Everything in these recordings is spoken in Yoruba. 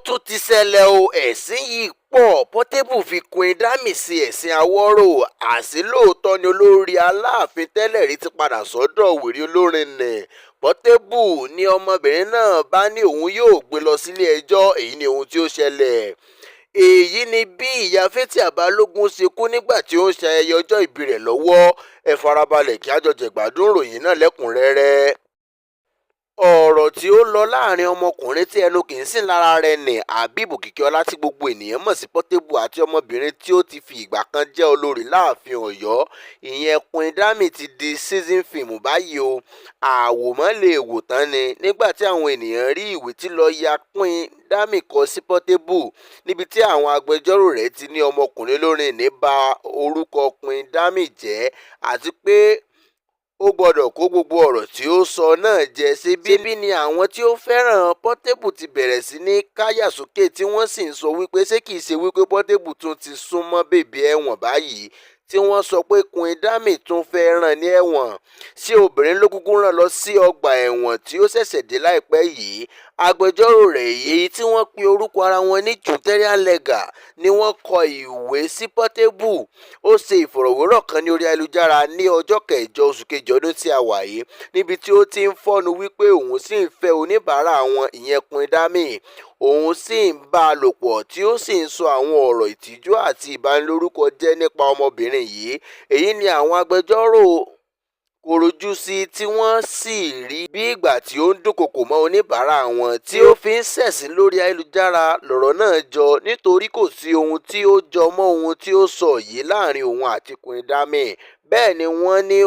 Tún ti ṣẹlẹ̀ o, ẹ̀sín yìí pọ̀. Portable fi Queen Dami ṣe ẹ̀sín àwòrò. Àṣé lóòótọ́ ni olórí Aláàfin tẹ́lẹ̀rí ti padà sọ́dọ̀ wèrè olórin ní Portable ní ọmọbìnrin náà bá ní òun yóò gbé lọ sílé ẹjọ́. Èyí ni ohun tí ó ṣẹlẹ̀. Èyí ni bí ìyá Fathia Balogun ṣe kú nígbà tí ó ń ṣe ayẹyẹ ọjọ́ ìbí rẹ̀ lọ́wọ́. Ẹ farabalẹ̀ kí a jọ jẹ̀gbádùn ìròyìn náà lẹ́kùn-ún-rẹ́rẹ́. Ọ̀rọ̀ tí ó lọ láàrin ọmọkùnrin tí ẹnu kì í sìn lára rẹ̀ ní Habeeb Okikiola, tí gbogbo ènìyàn mọ̀ sí Portable, àti ọmọbìnrin tí ó ti fi ìgbà kan jẹ́ olórí láàfin Ọ̀yọ́, ìyẹn Queen Dami, ti di season fíìmù báyìí o. Àwòmọ́ lè wò tán ni nígbà tí àwọn ènìyàn rí ìwé tí lọ́ọ̀yà Queen Dami kọ sí Portable, níbi tí àwọn agbẹjọ́rò rẹ̀ ti ní ọmọkùnrin olórin ní ba orúkọ Queen Dami jẹ́ àti pé ó gbọ́dọ̀ kó gbogbo ọ̀rọ̀ tí ó sọ náà jẹ. Ṣebí ni àwọn tí ó fẹ́ràn Portable ti bẹ̀rẹ̀ sí ní káyà sókè, tí wọ́n sì ń sọ wípé ṣé kìí ṣe wípé Portable tún ti sún mọ́ bèbè ẹ̀wọ̀n báyìí, tí wọ́n sọ pé Queen Dami tún fẹ́ẹ́ rán ní ẹ̀wọ̀n? Ṣé obìnrin ló kúkú rán lọ sí ọgbà ẹ̀wọ̀n tí ó ṣẹ̀ṣẹ̀ dé láìpẹ́ yìí? Agbẹjọ́rò rẹ̀, èyí tí wọ́n pe orúkọ ara wọn ní Junetarian Legal, ni wọ́n kọ ìwé sí Portable. Ó ṣe ìfọ̀rọ̀wérọ̀ kan ní orí ayélujára ní ọjọ́ kẹjọ oṣù kejì ọdún tí a wà yìí, níbi tí ó ti ń fọ́nu wípé òun sì ń fẹ́ oníbàárà àwọn, ìyẹn Queen Dami, òun sì ń bá a lò pọ̀, tí ó sì ń sọ àwọn ọ̀rọ̀ ìtìjú àti ìbanilórúkọ jẹ́ nípa ọmọbìnrin yìí. Èyí ni àwọn agbẹjọ́rò kọ̀rọ̀ ojú sí, tí wọ́n sì rí bí ìgbà tí ó ń dúnkookò mọ́ oníbàárà wọn tí ó fi ń ṣẹ̀sín lórí ayélujára lọ̀rọ̀ náà jọ, nítorí kò sí ohun tí ó jọ mọ́ ohun tí ó sọ yìí láàrin òun àti Queen Dami. Bẹ́ẹ̀ ni wọ́n ní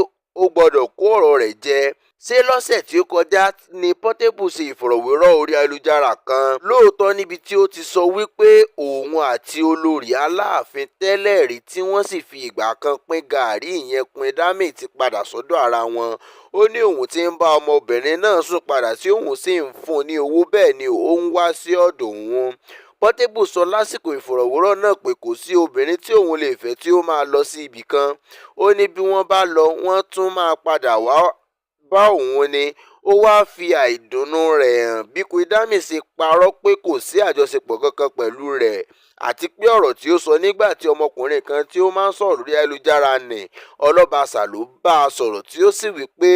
ó gbọ́dọ̀ kó ọ̀rọ̀ rẹ̀ jẹ. Ṣé lọ́sẹ̀ tí ó kọjá ní Portable ṣe ìfọ̀rọ̀wérọ̀ orí ayélujára kan lóòótọ́, níbi tí ó ti sọ wípé òun àti olórí Aláàfin tẹ́lẹ̀rí tí wọ́n sì fi ìgbà kan pín gàárì, ìyẹn Queen Dami, ti padà sọ́dọ̀ ara wọn. Ó ní òun ti ń bá ọmọbìnrin náà sùn padà, tí òun sì ń fún un ní owó, bẹ́ẹ̀ ni ó ń wá sí ọ̀dọ̀ òun. Portable sọ lásìkò ìfọ̀rọ̀wérọ̀ náà pé kò sí obìnrin tí òun lè fẹ́ tí ó máa lọ sí ibì kan. Ó ní bí wọ́n bá lọ, wọ́n tún máa padà wá bá òun ni. Ó wáá fi àìdùnnú rẹ̀ hàn bí Queen Dami ṣe parọ́ pé kò sí àjọṣepọ̀ kankan pẹ̀lú rẹ̀, àti pé ọ̀rọ̀ tí ó sọ nígbà tí ọmọkùnrin kan tí ó máa ń sọ̀rọ̀ lórí ayélujára ní Ọlọ́ba Sàló bá a sọ̀rọ̀, tí ó sì wí pé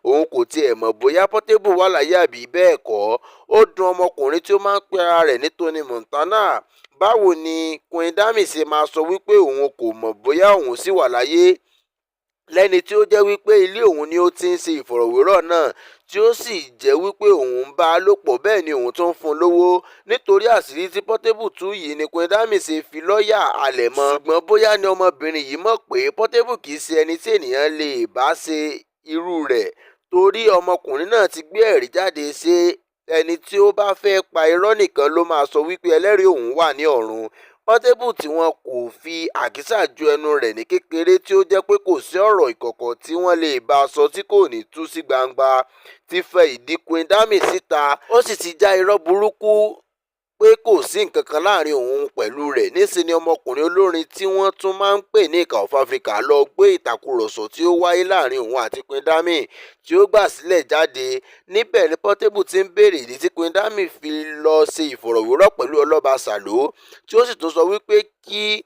òun kò tiẹ̀ mọ̀ bóyá Portable wà láyé àbí bẹ́ẹ̀ kọ́. Ó dun ọmọkùnrin tí ó máa ń pe ara rẹ̀ ní Tony Montana. Báwo ni Queen Dami ṣe máa sọ wípé òun kò mọ̀ bóyá òun ṣì wà láyé, lẹ́ni tí ó jẹ́ wípé ilé òun ni ó ti ń ṣe ìfọ̀rọ̀wérọ̀ náà, tí ó sì jẹ́ wípé òun ń bá a lò pọ̀, bẹ́ẹ̀ ni òun tún ń fún un lówó? Nítorí àṣírí tí Portable tú yìí ni Queen Dami ṣe fi lọ́ọ̀yà halẹ̀ mọ́. Ṣùgbọ́n bóyá ni ọmọbìnrin yìí mọ̀ pé Portable kì í ṣe ẹni tí ènìyàn lè bá ṣe irú rẹ̀, torí ọmọkùnrin náà ti gbé ẹ̀rí jáde. Ṣé ẹni tí ó bá fẹ́ẹ́ pa irọ́ nìkan ló máa sọ wípé ẹlẹ́rìí òun wà ní ọ̀run? Portable, tí wọn kò fi àkísà ju ẹnu rẹ̀ ní kékeré, tí ó jẹ́ pé kò sí ọ̀rọ̀ ìkọ̀kọ̀ tí wọ́n lè bá a sọ tí kò ní tú sí gbangba, ti fẹ ìdí Queen Dami síta. Ó sì ti já irọ́ burúkú pé kò sí nǹkan kan láàrin òun pẹ̀lú rẹ̀. Níṣẹ́ ni ọmọkùnrin olórin tí wọ́n tún máa ń pè ní Ìkà of Africa lọ gbé ìtàkùrọ̀sọ tí ó wáyé láàrin òun àti Queen Dami tí ó gbà sílẹ̀ jáde. Níbẹ̀ ni Portable ti ń béèrè ìdí tí Queen Dami fi lọ́ọ́ ṣe ìfọ̀rọ̀wérọ̀ pẹ̀lú Ọlọ́ba Sàló, tí ó sì tún sọ wípé kí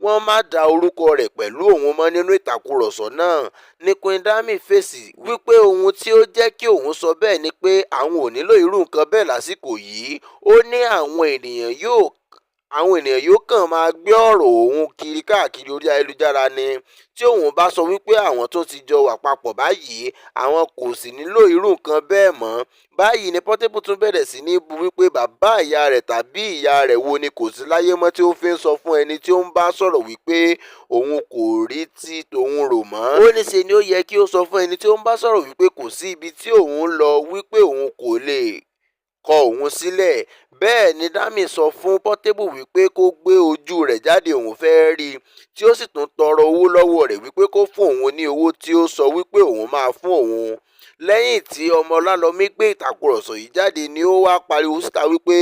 wọ́n má da orúkọ rẹ̀ pẹ̀lú òun mọ́ nínú ìtàkùrọ̀sọ náà. Ní Queen Dami fèsì wípé ohun tí ó jẹ́ kí òun sọ bẹ́ẹ̀ ni pé àwọn ò nílò irú nǹkan bẹ́ẹ̀ lásìkò yìí. Ó ní àwọn ènìyàn yóò kàn máa gbé ọ̀rọ̀ òun kiri káàkiri orí ayélujára ni tí òun bá sọ wípé àwọn tún ti jọ wà papọ̀ báyìí, àwọn kò sì nílò irú nǹkan bẹ́ẹ̀ mọ́ báyìí. Ní Portable tún bẹ̀rẹ̀ sí ní bú wípé bàbá ìyá rẹ̀ tàbí ìyá rẹ̀ wo ni kò sí láyé mọ́, tí ó fi ń sọ fún ẹni tí ó ń bá sọ̀rọ̀ wípé òun kò rí ti tòun rò mọ́. Ó ní ṣe ni ó yẹ kí ó sọ fún ẹni tí ó ń bá sọ̀rọ̀ wípé kò sí ibi tí òun ń lọ, wípé òun kò lè kọ òun sílẹ̀. Bẹ́ẹ̀ ni Dami sọ fún Portable wípé kó gbé ojú rẹ̀ jáde, òun fẹ́ẹ́ rí i, tí ó sì tún tọrọ owó lọ́wọ́ rẹ̀ wípé kó fún òun ní owó tí ó sọ wípé òun máa fún òun. Lẹ́yìn tí ọmọ Ọlálọ́mí gbé ìtàkùrọ̀sọ yìí jáde ni ó wáá pariwo síta wípé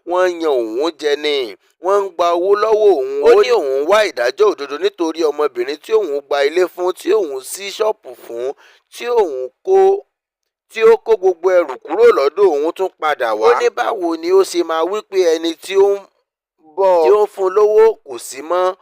wọ́n yan òun jẹ ni, wọ́n ń gba owó lọ́wọ́ òun. Ó ní òun ń wá ìdájọ́ òdodo nítorí ọmọbìnrin tí òun gba ilé fún, tí òun ṣí ṣọ́ọ̀bù fún, tí òun kó Tí ó kó gbogbo ẹrù kúrò lọ́dọ̀ òun tún padà wá. Ó ní báwo ni ó ṣe máa wí pé ẹni tí ó ń bọ́ tí ó ń fún lówó kò sí mọ́,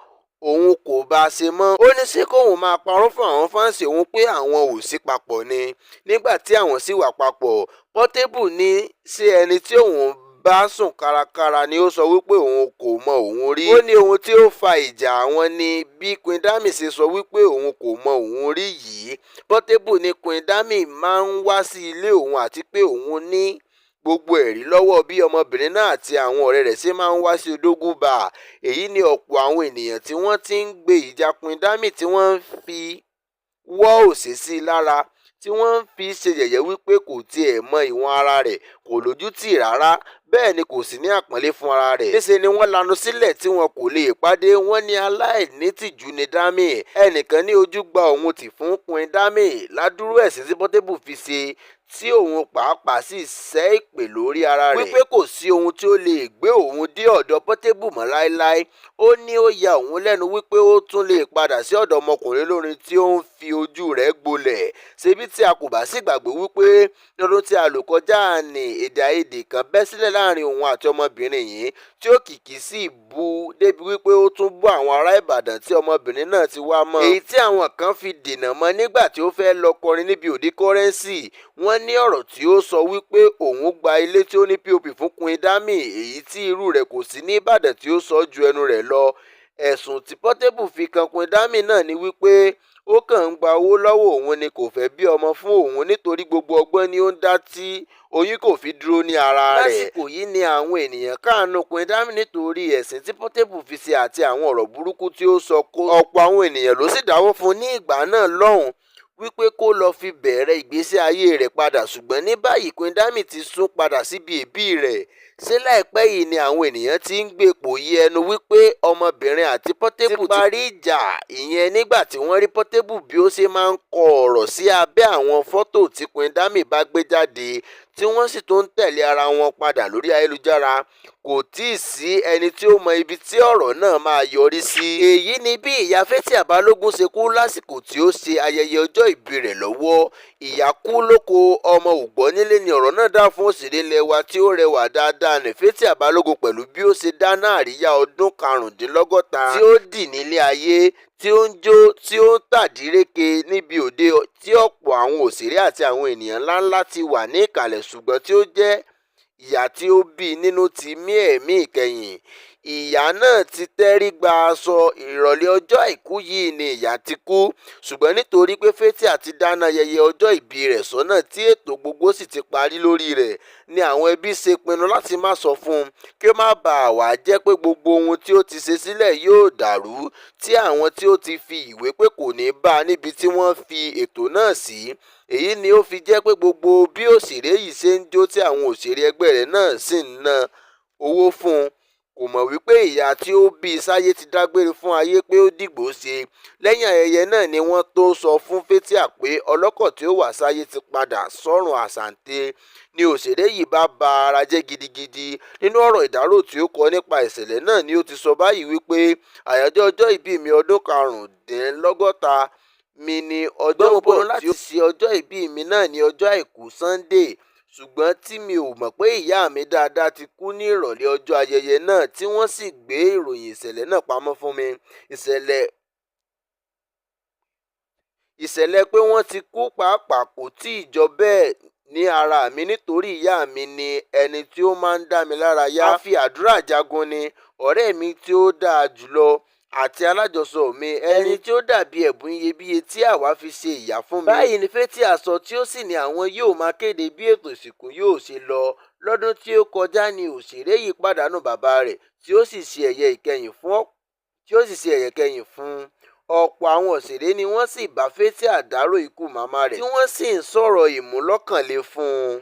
òun kò bá a ṣe mọ́. Ó ní ṣé kóun máa parọ́ fún àwọn fans òun pé àwọn ò sí papọ̀ ni nígbà tí àwọn sì wà papọ̀? Portable ní ṣé ẹni tí òun bá sùn kárakára ni ó sọ wípé òun kò mọ òun rí? Ó ní ohun tí ó fa ìjà àwọn ni bí Queen Dami ṣe sọ wípé òun kò mọ òun rí yìí. Portable ní Queen Dami máa ń wá sí ilé òun àti pé òun ní gbogbo ẹ̀rí lọ́wọ́ bí ọmọbìnrin náà àti àwọn ọ̀rẹ́ rẹ̀ ṣe máa ń wá sí Odogwu Bar. Èyí ni ọ̀pọ̀ àwọn ènìyàn tí wọ́n ti ń gbé ìjà Queen Dami, tí wọ́n ń fi wọ́ òṣè sí i lára, tí wọ́n ń fi ṣe yẹ̀yẹ́ wípé kò tiẹ̀ mọ ìwọ̀n ara rẹ̀, kò lójútì rárá, bẹ́ẹ̀ ni kò sì ní àpọ́nlé fún ara rẹ̀. Níṣe ni wọ́n lanu sílẹ̀ tí wọn kò lè pàdé. Wọ́n ní aláìnítìjú ni Dami. Ẹnìkan ní ojú gba òun tì fún Queen Dami ládùúrú ẹ̀sín tí Portable fi ṣe, tí òun pàápàá sì ṣẹ́ èpè lórí ara rẹ̀ wípé kò sí ohun tí ó lè gbé òun dé ọ̀dọ̀ Portable mọ́ láéláé. Ó ní ó ya òun lẹ́nu wípé ó tún lè padà sí ọ̀dọ̀ ọmọkùnrin olórin tí ó ń fi ojú rẹ̀ gbolẹ̀. Ṣebí tí a kò bá sì gbàgbé wípé lọ́dún tí a lò kọjá ní èdè àìyedè kan bẹ́ sílẹ̀ láàrin òun àti ọmọbìnrin yìí, tí òkìkí sì bú débi wípé ó tún bú àwọn ará Ìbàdàn tí ọmọbìnrin náà ti wá mọ́, èyí tí àwọn kan fi dènà mọ́ nígbà tí ó fẹ́ lọ kọrin níbi òde Currency. Wọ́n ní ọ̀rọ̀ tí ó sọ wípé òun gba ilé tí ó ní POP fún Queen Dami, èyí tí irú rẹ̀ kò sí ní Ìbàdàn, tí ó sọ ju ẹnu rẹ̀ lọ. Ẹ̀sùn tí Portable fi kan Queen Dami náà ni wípé ó kàn ń gba owó lọ́wọ́ òun ni, kò fẹ́ bí ọmọ fún òun, nítorí gbogbo ọgbọ́n ni ó ń dá tí oyún kò fi dúró ní ara rẹ̀. Lásìkò yìí ni àwọn ènìyàn káàánú Queen Dami nítorí ẹ̀sín tí Portable fi ṣe àti àwọn ọ̀rọ̀ burúkú tí ó sọ kó. Ọ̀pọ̀ àwọn ènìyàn ló sì dáwọ́ fún un ní ìgbà náà lọ́hùn wípé kó lọ́ọ́ fi bẹ̀rẹ̀ ìgbésí ayé rẹ̀ padà. Ṣùgbọ́n ní báyìí, Queen Dami ti sún padà síbi èébì rẹ̀. Ṣé láìpẹ́ yìí ni àwọn ènìyàn ti ń gbé pòòyì ẹnu wípé ọmọbìnrin àti Portable ti parí ìjà, ìyẹn nígbà tí wọ́n rí Portable bí ó ṣe máa ń kọ ọ̀rọ̀ sí abẹ́ àwọn fọ́tò tí Queen Dami bá gbé jáde, tí wọ́n sì tún ń tẹ̀lé ara wọn padà lórí ayélujára. Kò tí ì sí ẹni tí ó mọ ibi tí ọ̀rọ̀ náà máa yọrí sí. Èyí ni bí ìyá Fathia Balogun ṣe kú lásìkò tí ó ṣe ayẹyẹ ọjọ́ ìbí rẹ̀ lọ́wọ́. Ìyá kú lóko, ọmọ ò gbọ́ nílé ni ọ̀rọ̀ náà dà fún òṣèré ilé wa tí ó rẹwà dáadáa ní Fathia Balogun, pẹ̀lú bí ó ṣe dáná àríyá ọdún 65 tí ó dì nílé ayé, tí ó ń jó, tí ó ń tàdíreke níbi òde tí ọ̀pọ̀ àwọn òṣèré àti àwọn ènìyàn ńláńlá ti wà ní ìkàlẹ̀, ṣùgbọ́n tí ó jẹ́ ìyá tí ó bí i nínú ti mí èémí ìkẹyìn. Ìyá náà ti tẹ́rí gba aṣọ. Ìrọ̀lẹ́ ọjọ́ Àìkú yìí ni ìyá ti kú, ṣùgbọ́n nítorí pé Fathia ti dáná ayẹyẹ ọjọ́ ìbí rẹ̀ sọ́nà, tí ètò gbogbo sì ti parí lórí rẹ̀, ni àwọn ẹbí ṣe pinnu láti má sọ fún un, kí ó má bàa wá jẹ́ pé gbogbo ohun tí ó ti ṣe sílẹ̀ yóò dàrú, tí àwọn tí ó ti fi ìwé pè kò ní bá níbi tí wọ́n fi ètò náà sí. Èyí ni ó fi jẹ́ pé gbogbo bí òṣèré yìí ṣe ń jó tí àwọn òṣèré ẹgbẹ́ rẹ̀ náà sì ń ná owó fún un, kò mọ̀ wípé ìyá tí ó bí i sáyé ti dágbére fún ayé pé ó dìgbòóṣe. Lẹ́yìn ayẹyẹ náà ni wọ́n tóó sọ fún Fathia pé ọlọ́kọ̀ tí ó wá sáyé ti padà sọ́run àsàǹtẹ̀, ni òṣèré yìí bá ba ara jẹ́ gidigidi. Nínú ọ̀rọ̀ ìdárò tí ó kọ nípa ìṣẹ̀lẹ̀ náà ni ó ti sọ báyìí wípé àyájọ́ ọjọ́ ìbí mi ọdún 65 mi ní Ọjọ́bọ̀ láti ṣe ọjọ́ ìbí mi náà ní ọjọ́ Àìkú Sannde, ṣùgbọ́n tí mi ò mọ̀ pé ìyá mi dáadáa ti kú ní ìrọ̀lẹ́ ọjọ́ ayẹyẹ náà, tí wọ́n sì gbé ìròyìn ìṣẹ̀lẹ̀ náà pamọ́ fún mi. Ìṣẹ̀lẹ̀ pé wọ́n ti kú pàápàá kò tí ì jọ bẹ́ẹ̀ ní ara mi, nítorí ìyá mi ni ẹni tí ó máa ń dá mi lára yá, afi àdúrà jagun ni, ọ̀rẹ́ mi tí ó dáa jùlọ àti alájọsọ mi, ẹni tí ó dàbí ẹ̀bùn iyebíye tí àwa fi ṣe ìyá fún mi. Báyìí ni Fathia sọ, tí ó sì ní àwọn yóò máa kéde bí ètò ìsìnkú yóò ṣe lọ. Lọ́dún tí ó kọjá ni òṣèré yìí pàdánù bàbá rẹ̀, tí ó sì ṣe ẹ̀yẹ ìkẹyìn fún un. Ọ̀pọ̀ àwọn òṣèré ni wọ́n sì bá Fathia dárò ikú màmá rẹ̀, tí wọ́n sì ń sọ̀rọ̀ ìmúlọ́kànle fún un.